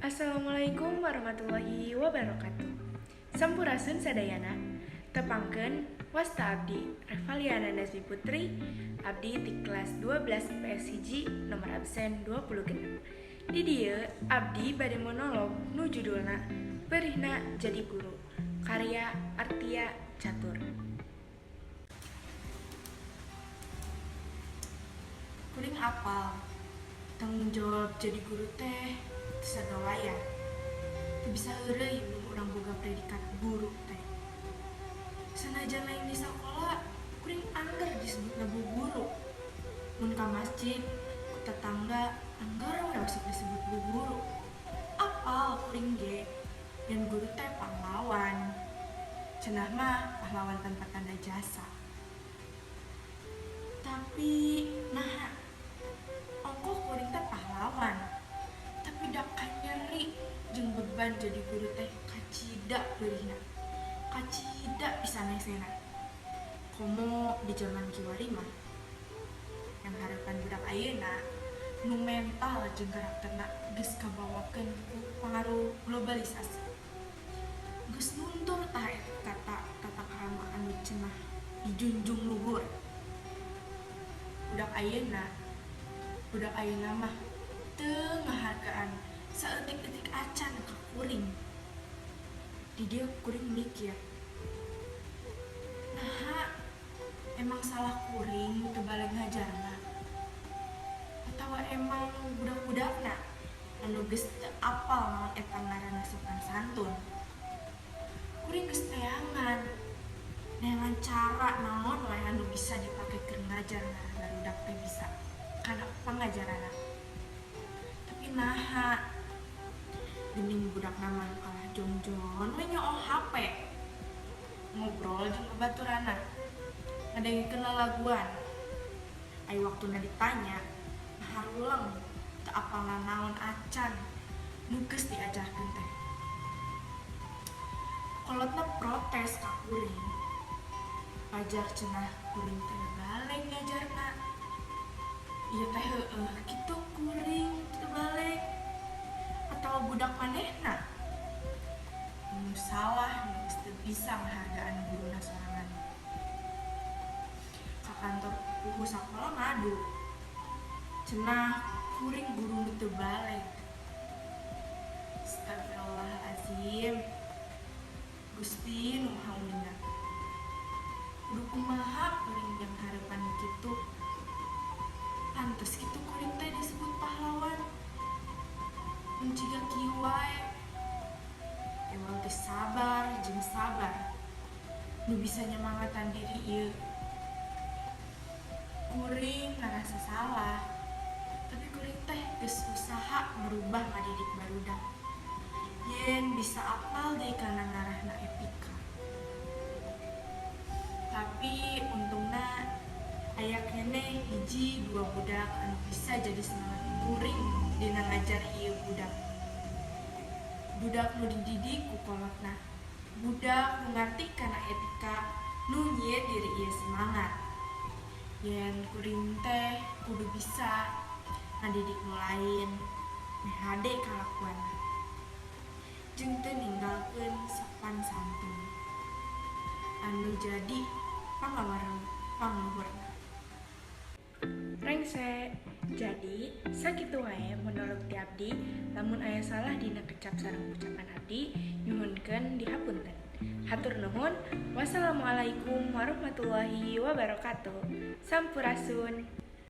Assalamualaikum warahmatullahi wabarakatuh. Sampurasun sadayana. Tepangkeun, wasta abdi Revaliana Nazmi Putri, abdi di kelas 12 IPS 1, nomor absen 26. Di dieu abdi bade monolog nu judulna Perihna Jadi Guru, karya Artia Catur. Kuring apal tanggung jawab jadi guru teh teu sagawayah. Teu bisa heureuy mun urang boga predikat guru teh. Sanajan lain di sakola, kuring angger disebutna bu guru. Mun ka masjid, ku tetangga angger we osok disebut bu guru. Apal kuring ge yen guru teh pahlawan. Cenah mah pahlawan tanpa tanda jasa. Tapi naha ongkoh kuring teh pahlawan, tapi da kanyeri jeung beban jadi guru teh kacida peurihna, kacida pisan hesena. Komo di zaman kiwari mah yang harapan budak ayeuna nu mental jeung karakterna geus kabawakeun ku pangaruh globalisasi, geus luntur tah etika, tata krama anu cenah dijunjung luhur. Budak ayeuna mah teu ngahargaan saeutik-eutik acan ka kuring. Di dieu kuring mikir, naha emang salah kuring nu teu baleg ngajarna atawa emang budak-budakna anu geus teu apal naon eta ngaranna sopan santun? Kuring geus neangan neangan cara naon wae anu bisa dipake keur ngajar barudak teh bisa kana pangajaranna, tapi naha geuning budakna mah kalah jongjon we nyoo HP, ngobrol jeung babaturanna, ngadengekeun lalaguan. Ai waktuna ditanya, haruleng, teu apal nanaon acan nu geus diajarkeun teh. Kolotna protes ka kuring, pajar cenah kuring teh baleg ngajarna. Ieu teh heueuh kitu kuring teu baleg atawa budak manehna nu salah, nu geus teu bisa ngahargaan guruna sorangan? Ka kantor puhu sakola ngadu, cenah kuring guru nu teu baleg. Astagfirullahalazim, Gusti nu Maha Uninga, kudu kumaha kuring yang harapan kitu? Pantes kitu kuring teh disebut pahlawan mun jiga kieu wae? Ewal teh sabar jeung sabar nu bisa nyemangatan diri ieu. Kuring ngarasa salah, tapi kuring teh geus usaha merubah ngadidik barudak yen bisa apal deui kana ngarahna etika. Tapi untungna aya keneh hiji dua budak anu bisa jadi semangat kuring dina ngajar ieu budak, budak nu dididik ku kolotna, budak nu ngarti kana etika, nu nyieun diri ieu semangat yen kuring teh kudu bisa ngadidik nu lain meh hade kalakuanna jeung teu ninggalkeun sopan santun anu jadi pangawareng pangluhurna. Rengse. Jadi sakitu wae monolog ti abdi. Lamun aya salah dina kecap sareng ucapan abdi, nyuhunkeun dihapunten. Hatur nuhun. Wassalamualaikum warahmatullahi wabarakatuh. Sampurasun.